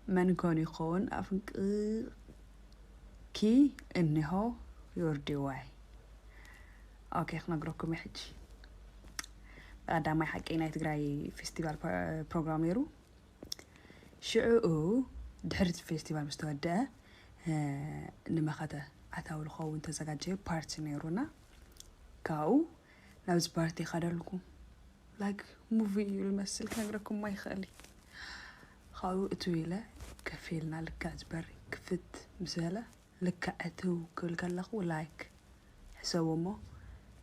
መን ኮን ይኸውን ኣፍንቅኪ? እኒሆ ዮርዲ ዋይ። ኦኬ፣ ክነግረኩም እየ ሕጂ። ቀዳማይ ሓቂ ናይ ትግራይ ፌስቲቫል ፕ-፣ ፕሮግራም ነይሩ። ሽዑኡ ድሕሪ እቲ ፌስቲቫል ምስ ተወደአ፣ እ፣ ንመኸተ ኣታዊ ዝኸውን ተዘጋጀየ ፓርቲ ነይሩና። ካብኡ ናብዚ ፓርቲ ይኸደልኩም። ላይክ ሙቪ እዩ ዝመስል፣ ክነግረኩም ኣይኽእል። ካብኡ እትው ኢለ ከፍ ኢልና ልክዕ ዝበሪ ክፍት ምስ በለ፣ ልክዕ እትው ክብል ከለኹ ላይክ ሕሰቡ እሞ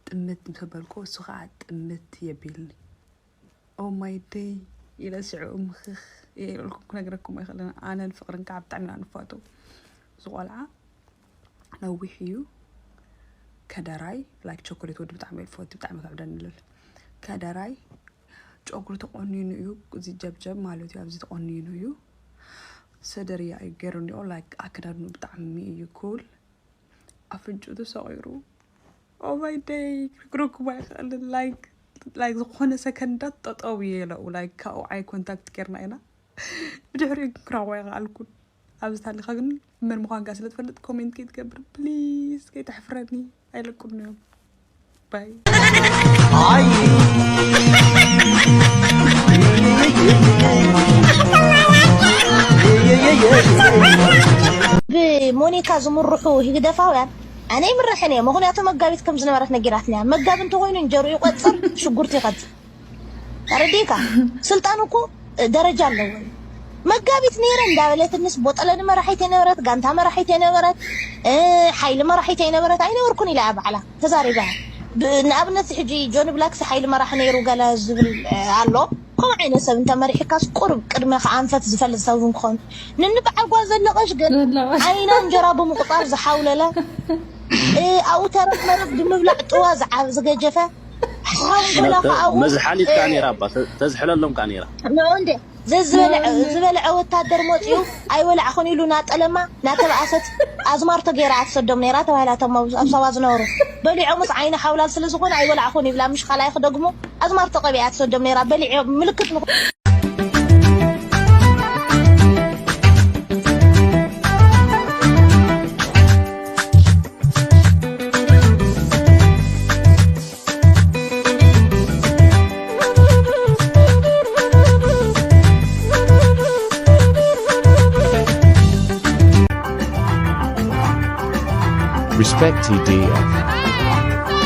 ጥምት ምስ በልኩ፣ እሱ ከዓ ጥምት የቢልኒ። ኦ ማይ ደይ ኢለ ሽዑ ምኽኽ እየ ኢለልኩም ክነግረኩም ኣይኽእልን። ኣነን ፍቕርን ከዓ ብጣዕሚ ኢና ንፋተው። እዚ ቆልዓ ነዊሕ እዩ። ከደራይ፣ ላይክ፣ ቸኮሌት ወዲ ብጣዕሚ እየ ዝፈቱ፣ ብጣዕሚ ከብደኒ ይብል። ከደራይ ጨጉሩ ተቆኒኑ እዩ፣ እዚ ጀብጀብ ማለት እዩ፣ ኣብዚ ተቆኒኑ እዩ። ሰደርያ እዩ ገይሩ እኒኦ፣ ላይክ፣ ኣከዳድኑ ብጣዕሚ እዩ ኩል። ኣፍንጭኡ ተሰቒሩ። ኦ ማይ ደይ፣ ክነግረኩም ኣይኽእልን። ላይክ፣ ላይክ፣ ዝኾነ ሰከንዳት ጠጠው እየ ኢለኡ። ላይክ፣ ካብኡ ኣይ ኮንታክት ጌርና ኢና። ብድሕሪኡ ግን ክረኽቦ ኣይኸኣልኩን። ኣብዚ ታሊኻ ግን መን ምዃንካ ስለ ትፈልጥ ኮሜንት ከይትገብር ፕሊዝ፣ ከይተሕፍረኒ። ኣይለቁን እዮም። ባይ። ብሞኒካ ዝምርሑ ህግደፋውያን ኣነ ይምረሐን እየ። ምኽንያቱ መጋቢት ከም ዝነበረት ነጊራትና እያ። መጋቢ እንተኾይኑ እንጀርኡ ይቆፅር፣ ሽጉርቲ ይኸት። ተረዲእካ? ስልጣን እኮ ደረጃ ኣለዎ። መጋቢት ነይረ እንዳበለት ምስ ቦጠለኒ መራሒት የነበረት፣ ጋንታ መራሒት የነበረት፣ እ፣ ሓይሊ መራሒት የነበረት ኣይነበርኩን ኢላ እያ ባዕላ ተዛሪባ። ብ-፣ ንኣብነት ሕጂ ጆኒ ብላክስ ሓይሊ መራሒ ነይሩ ገለ ዝብል፣ እ፣ ኣሎ። ከምኡ ዓይነት ሰብ እንተመሪሕካስ ቁሩብ ቅድመ ከኣንፈት ዝፈልጥ ሰብ እውን ክኸውን። ንኒ በዓል ጓል ዘለቐሽ ግን ዘለቐሽ። ዓይና እንጀራ ብምቁፃር ዝሓውለለ፣ እ፣ ኣብኡ ተረፍ መረፍ ብምብላዕ ጥዋ ዝዓ-፣ ዝገጀፈ፣ ሓንጎላ ከኣ እውን፣ መዝሓሊት ከኣ እ፣ ነይራ እባ፣ ተ-፣ ተዝሕለሎም ከኣ ነይራ። ንዑ እንዴ፣ ዘዝበልዐ፣ ዝበልዐ ወታደር መፂኡ ኣይበላዕኹን ኢሉ ናጠለማ ናተባኣሰት ኣዝማርቶ ገይራ ኣትሰዶም ነይራ ተባሂላ። እቶም ኣብ፣ ኣብ ሳዋ ዝነበሩ በሊዖምስ ዓይኒ ሓውላል ስለ ዝኾነ ኣይበላዕኹን ይብላ። ምሽ ካልኣይ ክደግሙ ኣዝማርቶ ቀቢኣ ኣትሰዶም ነይራ። በሊዖም ምልክት ንኹ- Respect T D F.